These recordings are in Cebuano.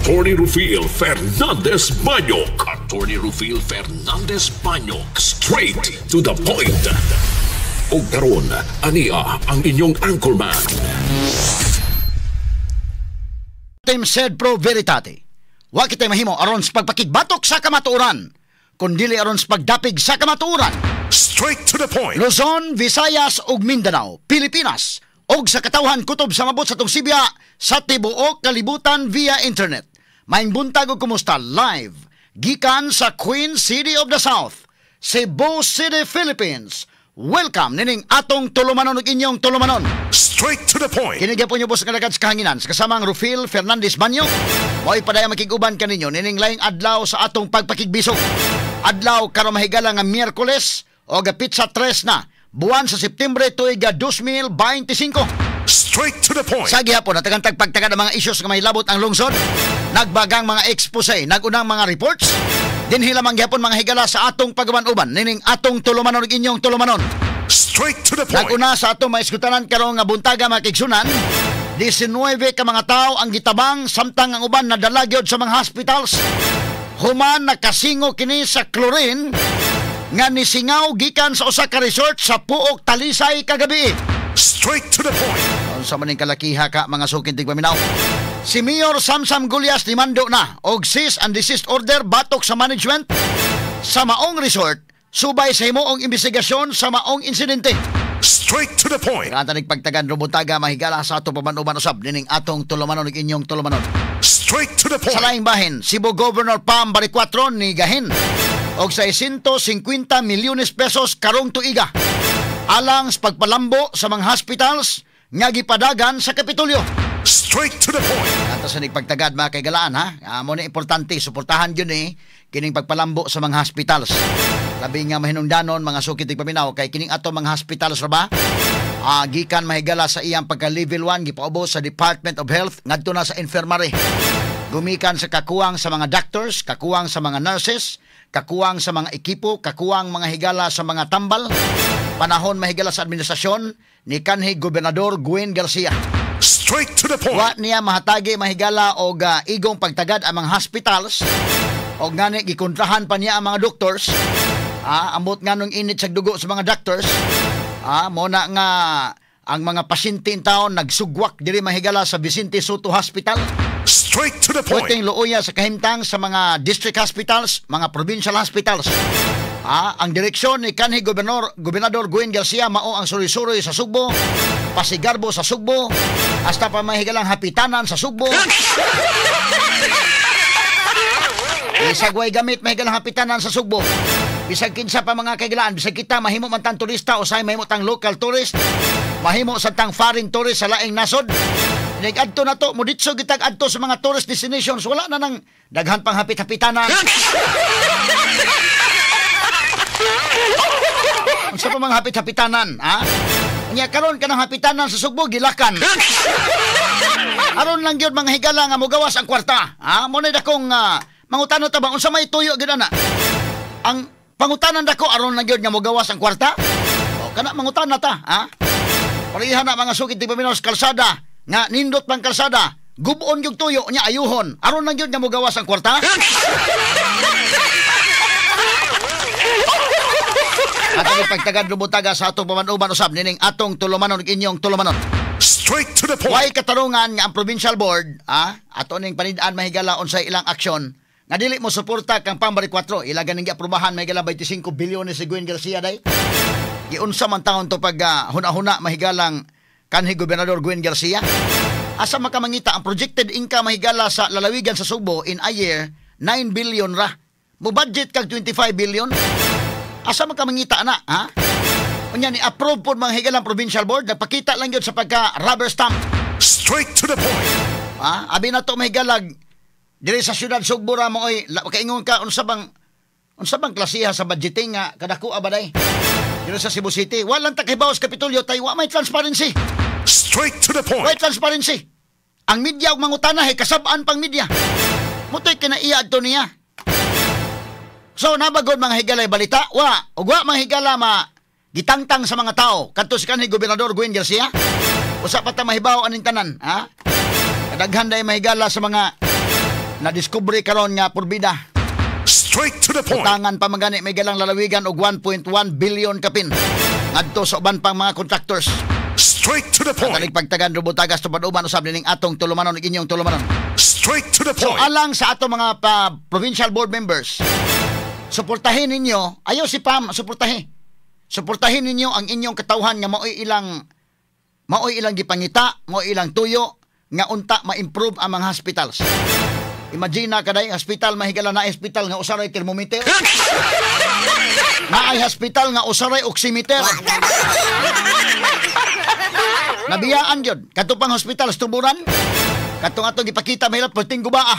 Attorney Rufil Fernandez Banyok. Attorney Rufil Fernandez Banyok. Straight to the point. Og karon, ania ang inyong anchorman. Team sed pro veritate. Wa kitay mahimo aron sa pagpakigbatok sa kamatuoran, kundili aron sa pagdapig sa kamatuoran. Straight to the point. Luzon, Visayas ug Mindanao, Pilipinas og sa katawhan kutob sa mabot sa tong sibya sa tibuok kalibutan via internet. Maayong buntag ug kumusta live gikan sa Queen City of the South, Cebu City, Philippines. Welcome nining atong tulumanon ug inyong tulumanon. Straight to the point. Kini gyapon niyo sa kalagad sa kahanginan sa kasamang Rufil Fernandez Banyo. Mo'y padayang makig-uban kaninyo nining laing adlaw sa atong pagpakigbisog. Adlaw karon mahigala nga Miyerkules o petsa 3 na buwan sa Septembre tuig 2025. Straight to the point. Sa gihapon natagantag pagtagad ang mga issues nga mahilabot ang lungsod, nagbagang mga expose, nagunang mga reports. Dinhi lamang gihapon mga higala sa atong pagaban-uban nining atong tulumanon ug inyong tulumanon. Straight to the point. Naguna sa atong maeskutanan karong nga buntaga mga kaigsunan, 19 ka mga tao ang gitabang samtang ang uban nadala gyud sa mga hospitals. Human nakasingo kini sa chlorine nga nisingaw gikan sa usa ka resort sa Puok, Talisay kagabi. Straight to the point. Unsa man ning kalakiha ka mga sukin tigpaminaw. Si Mayor Samsam Gullas nimando na og cease and desist order batok sa management sa maong resort subay sa himuong investigasyon sa maong insidente. Straight to the point. Kanta nagpagtagan rubuntaga mahigala sa ato paman-uban usab nining atong tulumanon ug inyong tulumanon. Straight to the Sa point. laing bahin, Cebu Governor Pam Baricuatro ni gahin og 650 milyones pesos karong tuiga alang sa pagpalambo sa mga hospitals nga gipadagan sa Kapitolyo. Straight to the point. Ato sa nagpagtagad mga kaigalaan ha. Mo na importante suportahan gyud ni kining pagpalambo sa mga hospitals. Labi nga mahinungdanon mga sukit paminaw kay kining ato mga hospitals ra ba? Gikan mahigala sa iyang pagka level 1 gipaubos sa Department of Health ngadto na sa infirmary. Gumikan sa kakuwang sa mga doctors, kakuwang sa mga nurses, kakuwang sa mga ekipo, kakuwang mga higala sa mga tambal. Panahon mahigala sa administrasyon ni kanhi Gobernador Gwen Garcia. Straight to the point. Wa niya mahatagi mahigala og igong pagtagad ang mga hospitals og ngani gikontrahan pa niya ang mga doctors. Amot nga nung init sa dugo sa mga doctors. Mo na nga ang mga pasyente in taon nagsugwak diri mahigala sa Vicente Soto Hospital. Straight to the point. Puting luoya sa kahimtang sa mga district hospitals, mga provincial hospitals. Ang direksyon ni kanhi Gobernador Gwen Garcia mao ang suroy-suroy sa Sugbo, Pasigarbo sa Sugbo, hasta pa mahigalang hapitanan sa Sugbo. Isagway gamit mahigalang hapitanan sa Sugbo. Bisag kinsa pa mga kaigalaan, bisag kita mahimo man tang turista o say mahimo tang local tourist, mahimo sa tang foreign tourist sa laing nasod. Nag-adto na to, muditso gitag adto sa mga tourist destinations, wala na nang daghan pang hapit-hapitanan. Unsa pa mga hapit-hapitanan, ha? Unya karon kanang hapitanan sa Sugbo gilakan. Aron lang gyud mga higala nga mogawas ang kwarta. Ha? Mo na dakong mangutano ta ba unsa may tuyo gyud ana? Ang pangutanan dako aron lang gyud nga mogawas ang kwarta? O kana mangutana ta, ha? Pareha na mga sukit di paminaw sa kalsada nga nindot pang kalsada, gubon gyud tuyo nya ayuhon. Aron lang gyud nga mogawas ang kwarta? Atong pagtagad lubutaga sa atong paman-uban usab nining atong tulumanon ug inyong tulumanon. Straight to the point. Way katarungan nga ang provincial board, ato ning panid-an mahigala unsay ilang aksyon nga dili mo suporta kang Pam Baricuatro. Ila ganing giaprobahan mahigala 25 bilyones si Gwen Garcia day. Giunsa man taon to pag huna-huna mahigalang kanhi Gobernador Gwen Garcia. Asa makamangita ang projected income mahigala sa lalawigan sa Sugbo in a year 9 billion ra. Mo budget kag 25 billion. Asa makamangita na, ha? Unya ni approve pod mga higalang provincial board, nagpakita lang gyud sa pagka rubber stamp. Straight to the point. Ha? Abi na to mahigalag diri sa syudad Sugbo ra mo oy, kaingon ka unsa bang klasiha sa budgeting nga kadako ba day? Diri sa Cebu City, walang takibaw sa Kapitolyo tay wa may transparency. Straight to the point. Way transparency. Ang media og mangutana hey, kasab-an pang media. Mutoy kinaiya adto niya. So nabagod mga higalay balita, wa ug wa mga higala ma gitangtang sa mga tao kadto si kanhi Gobernador Gwen Garcia. Usa pa ta mahibaw aning tanan, ha? Kadaghan day mahigala sa mga Na-discover karon nga purbida. Straight to the point. Utangan pa man gani may galang lalawigan og 1.1 billion kapin ngadto sa uban pang mga contractors. Straight to the point. Katanig pagtagan rubutagas tupad uban usab nining atong tulumanon ug inyong tulumanon. Straight to the So point. Alang sa atong mga pa, provincial board members, suportahin ninyo, ayaw si Pam, suportahin. Suportahin ninyo ang inyong katawhan nga mao'y ilang gipangita, mao'y ilang tuyo nga unta ma-improve ang mga hospitals. Imagine na kaday hospital, mahigala, na hospital nga usa ray thermometer. Naay hospital nga usa ray oximeter. Nabiyaan gyud kadto pang hospital sa Tuburan. Katong atong gipakita, mahilap perting gubaa.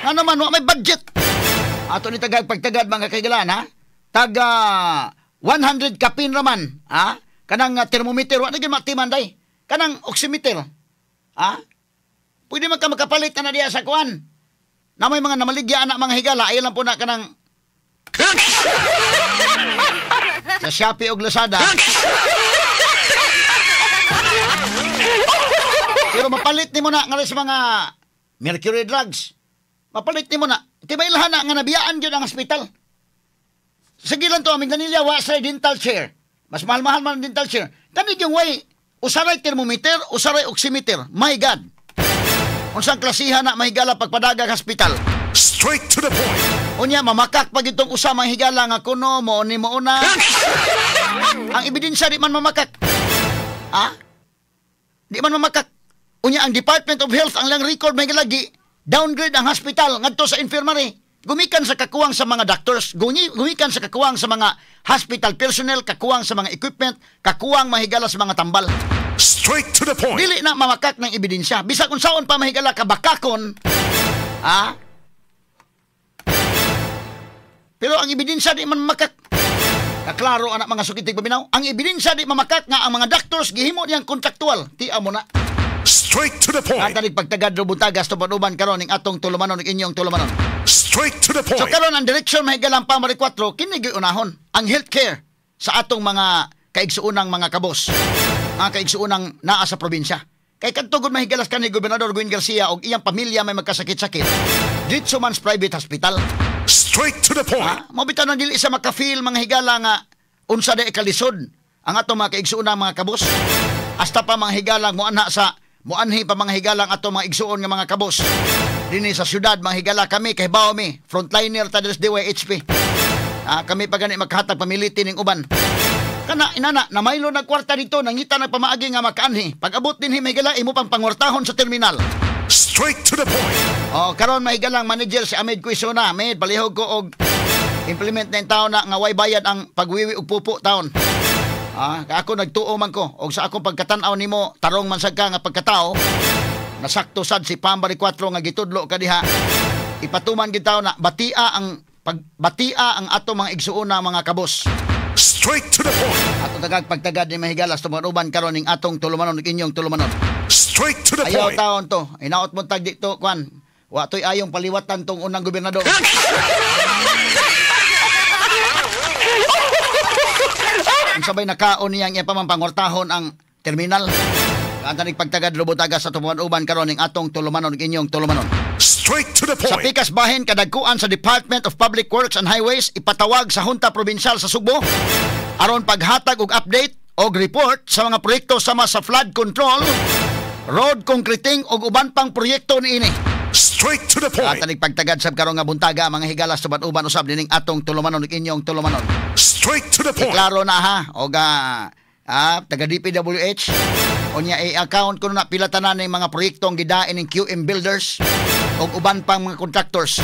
Ano man, wa may budget. Ato ni tagag pagtagad, mga kaigalan, ha. Taga 100 kapin raman, ha? Kanang thermometer wa na gyud matiman day. Kanang oximeter. Ha? Pwede man ka makapalit na na diya sa kuan. Na may mga namaligya na mga higala, ayaw lang po na kanang sa Shopee o Lazada. Pero mapalit nimo na nga sa mga mercury drugs. Mapalit nimo na. Di ba ilahan na nga nabiyaan gyud ang hospital? Sige lang to, aming ganilya, wa sa dental chair. Mas mahal-mahal man ang dental chair. Kani yung way, usaray thermometer, usaray oximeter. My God! Unsang klasihan na mahigala pagpadagag hospital? Straight to the point. Unya, mamakak pag itong usa mahigala nga kuno, mo ni mo una. Ang ebidensya di man mamakak. Ha? Di man mamakak. Unya, ang Department of Health, ang lang record mahigala, gi downgrade ang hospital ngadto sa infirmary. Gumikan sa kakuwang sa mga doctors, gumikan sa kakuwang sa mga hospital personnel, kakuwang sa mga equipment, kakuwang mahigala sa mga tambal. Straight to the point. Dili na mamakak ng ebidensya. Bisag unsaon pa mahigala kabakakon, ha? Pero ang ebidensya di man mamakak. Kaklaro anak mga sukitig paminaw. Ang ebidensya di mamakak nga ang mga doctors gihimo niyang kontraktual. Ti amo na. Straight to the point. Katanig pagtagad rubutagas tuban-uban karon ning atong tulumanon ning inyong tulumanon. Straight to the So point. Karon ang direksyon mahigalang Pamari 4 kini gyud unahon ang healthcare sa atong mga kaigsuonang mga kabos. Mga kaigsuonang naa sa probinsya. Kay kadto gud mahigalas kani Gobernador Gwen Garcia og iyang pamilya may magkasakit-sakit. Ditso man sa private hospital. Straight to the point. Ha? Mao bitaw nang dili sa maka-feel mga higala nga unsa day kalisod ang atong mga kaigsuonang mga kabos. Hasta pa mga higalang moanha sa moanhi pa mga higalang atong mga igsuon nga mga kabos. Dinhi sa syudad mga higala kami kay bawo mi frontliner ta diri sa DYHP. Ah, kami pa gani maghatag pamiliti ning uban. Kana inana namaylo nag kwarta dito nangita nag pamaagi nga makaanhi. Pag abot dinhi mahigala imo pang pangwartahon sa terminal. Straight to the point. Oh, karon mahigalang manager si Ahmed Quisona. Ahmed, palihog ko og implement na yung taon na nga way bayad ang pagwiwi og pupo taon. Ah, ako nagtuo man ko og sa akong pagkatan-aw nimo tarong man sad ka nga pagkatao. Nasakto sad si Pambari 4 nga gitudlo ka diha. Ipatuman gid taon na batia ang ato mga igsuona mga kabos. Straight to the point. Ato tagag pagtagad ni mahigalas tumaruban karon ning atong tulumanon ug inyong tulumanon. Straight to the Ayaw point. taon to. Inaot mo tag dito kwan. Wa to'y ayong paliwatan tong unang gobernador. Ang sabay nakaon niyang iya pamampangortahon ang terminal. Ang tanig pagtagad lubutaga sa tumuan-uban karon ning atong tulumanon ug inyong tulumanon. Straight to the Sa point. pikas bahin kadagkuan sa Department of Public Works and Highways ipatawag sa Junta Provincial sa Sugbo aron paghatag og update og report sa mga proyekto sama sa flood control, road concreting ug uban pang proyekto niini. Straight to the point. At pagtagad sab karon nga buntaga mga higalas tuban-uban usab nining atong tulumanon ug inyong tulumanon. Straight to the point. Klaro na ha og taga DPWH unya i-account kuno na pila tanan ning mga proyektong gidain ning QM Builders ug uban pang mga contractors.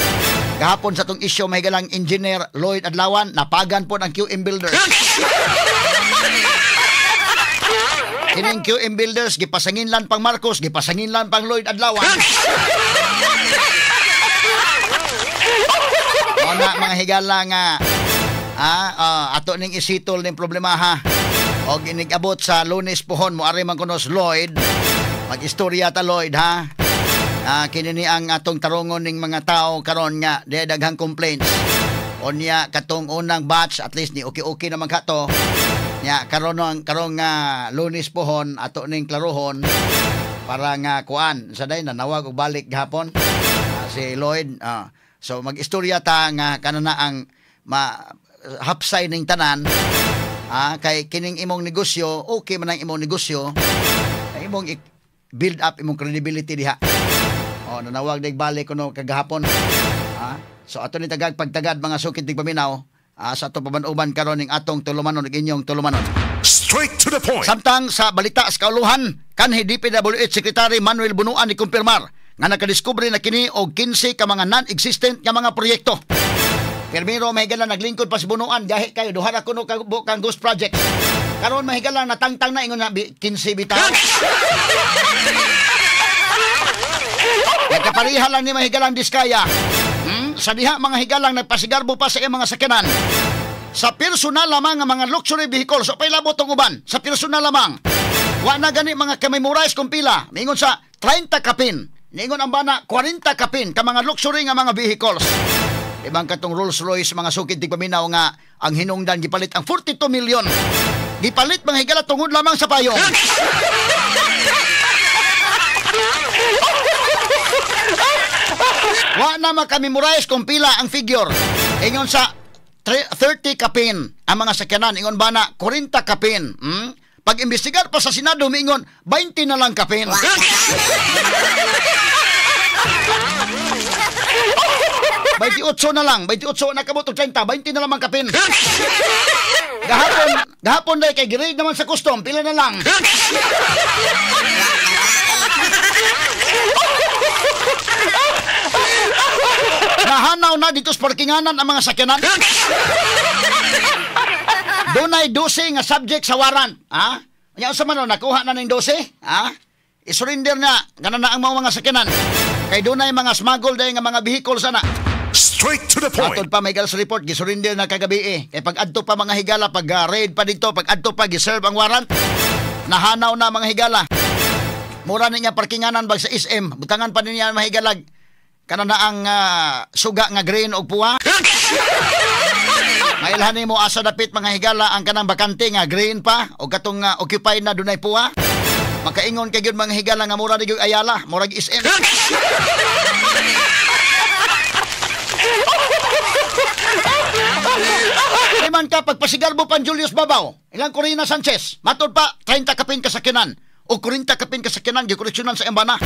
Gahapon sa tong isyu mahigalang Engineer Lloyd Adlawan napagan po ang QM Builders. Kining QM Builders gipasanginlan pang Marcos, gipasanginlan pang Lloyd Adlawan. Ona mga higala nga ato ning isitol ning problema ha. Og inigabot sa Lunes pohon mo ari man kuno si Lloyd. Mag-istorya ta Lloyd ha. Kini ni ang atong tarongon ning mga tao karon nga di daghang complaints. Unya katong unang batch at least ni okay-okay naman kato. Nya karon ang karong nga Lunes pohon ato ning klarohon. Para nga kuan sa day nanawag og balik gahapon si Lloyd. So mag-istorya ta nga kanana ang hapsay ning tanan. Kay kining imong negosyo, okay man ang imong negosyo, imong build up imong credibility diha. Oh, nanawag dig balik kuno kagahapon. So ato ni tagag pagtagad mga sukid tigpaminaw sa ato paban-uban karon ning atong tulumanon ug inyong tulumanon. Straight to the point. Samtang sa balita sa kauluhan, kanhi DPWH Secretary Manuel Bunuan ni kumpirmar nga nakadiskubre na kini og 15 ka mga non-existent nga mga proyekto. Pirmiro mahigala naglingkod pa si Bunuan, gahi kayo duha ra kuno ka kang ghost project. Karon mahigala natangtang na ingon na 15 bitaw. Nagkapariha lang ni mahigalang Diskaya. Sa diha mga higalang nagpasigarbo pa sa iyang mga sakyanan. Sa personal lamang nga mga luxury vehicles, so pailabot ang uban, sa personal lamang. Wa na gani mga kamemorize kung pila. Mingon sa 30 kapin. Ningon ang bana 40 kapin ka mga luxury nga mga vehicles. Ibang katong Rolls Royce mga sukid tigpaminaw nga ang hinungdan gipalit ang 42 million. Gipalit mga higala tungod lamang sa payong. Wa na makamemorize kung pila ang figure. Ingon sa 30 kapin ang mga sakyanan. Ingon ba na 40 kapin. Pag-imbestigar pa sa Senado, mingon 20 na lang kapin. 28 na lang. 28 na kabot og 30. 20 na lamang kapin. Gahapon dahil kay grade naman sa custom. Pila na lang. Nahanaw na dito sa parkinganan ang mga sakyanan. Dunay 12 nga subject sa warrant. Ha? Nya unsa man nakuha na ning 12? Ha? I-surrender na kana na ang mga sakyanan. Kay dunay mga smuggle day nga mga vehicle sana. Straight to the point. Atod pa may sa report, gisurrender na kagabi eh. Kay pag adto pa mga higala, pag raid pa dito, pag adto pa giserve ang warrant. Nahanaw na mga higala. Mura niya parkinganan bag sa SM. Butangan pa niya mga higalag. Kana na ang suga nga green og puwa. Mailhan nimo asa dapit mga higala ang kanang bakante nga green pa o katong occupied na dunay puwa. Makaingon kay gyud mga higala nga mura ni gyud Ayala, murag SM. Iman ka pagpasigarbo pan Julius Babaw, ilang Corina Sanchez, matod pa 30 kapin kasakyanan o 40 kapin kasakyanan gikoleksyonan sa embana.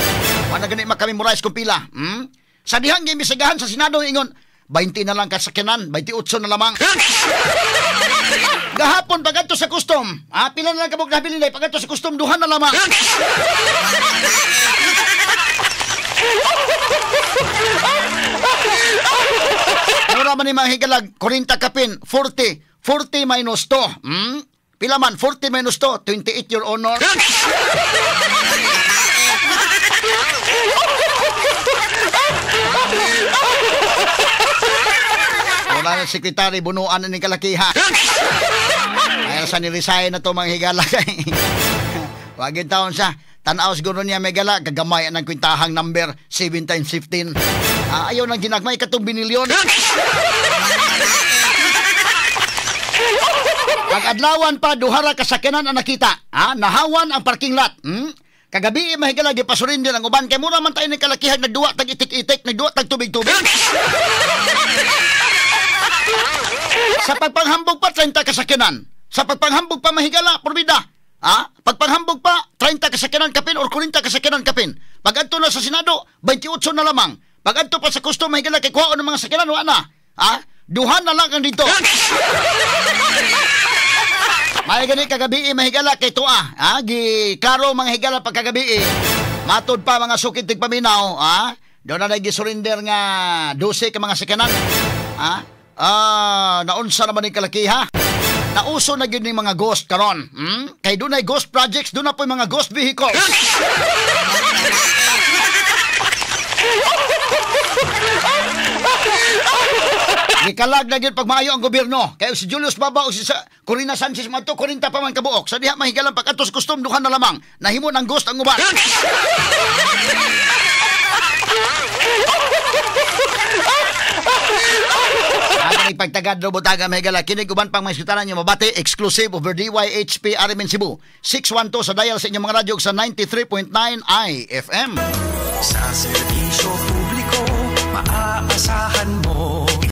Wala gani makamemorize kung pila. Sa dihang giimbestigahan sa Senado ingon 20 na lang kasakyanan, 28 na lamang. Gahapon pagadto sa custom, pila na lang kabuk nabili day pagadto sa custom duha na lamang. Mura man ni mga higalag 40 kapin, 40, 40 minus 2. Pila man 40 minus 2, 28 your honor. Wala na sekretary, bunuan na ni kalakiha. Ayaw sa niresign na to mga higala. Wagin taon siya. Tanaw siguro niya may gala. Kagamay ang kwintahang number 7 times 15. Ayaw nang ginagmay katong binilyon. Pag-adlawan pa, duhara kasakyanan ang nakita. Nahawan ang parking lot. Kagabi, mahigala, gipasurin din ang uban. Kaya mura man tayo ng kalakihan, nagduwa tag itik-itik, nagduwa tag tubig-tubig. Sa pagpanghambog pa, 30 kasakyanan. Sa pagpanghambog pa, mahigala, porbida. Pagpanghambog pa, 30 kasakyanan kapin or 40 kasakyanan kapin. Pag-adto na sa Senado, 28 na lamang. Pag-adto pa sa custom, mahigala, kay kuhaon ng mga sakyanan, wala na. Duha na lang ang dito. May gani kagabi mahigala kay tuwa. Giklaro mga higala pagkagabi. Matod pa mga sukid tigpaminaw, Doon na gisurrender nga 12 ka mga sakyanan. Naunsa naman ni kalakiha. Nauso na gyud ning mga ghost karon. Kay dunay ghost projects, doon na po mga ghost vehicles. Gikalag na gyud pagmaayo ang gobyerno. Kay si Julius Baba o si Corina Sanchez madto 40 pa man kabuok. Sa diha mahigalang pag-atos custom duha na lamang. Nahimo ng ghost ang uban. Ang Pagtagad robot aga, mahigala, kini uban pang mga isgutanan nyo mabati exclusive over DYHP RMN Cebu 612 sa dial sa inyong mga radyo sa 93.9 IFM. Sa serbisyo publiko, maaasahan.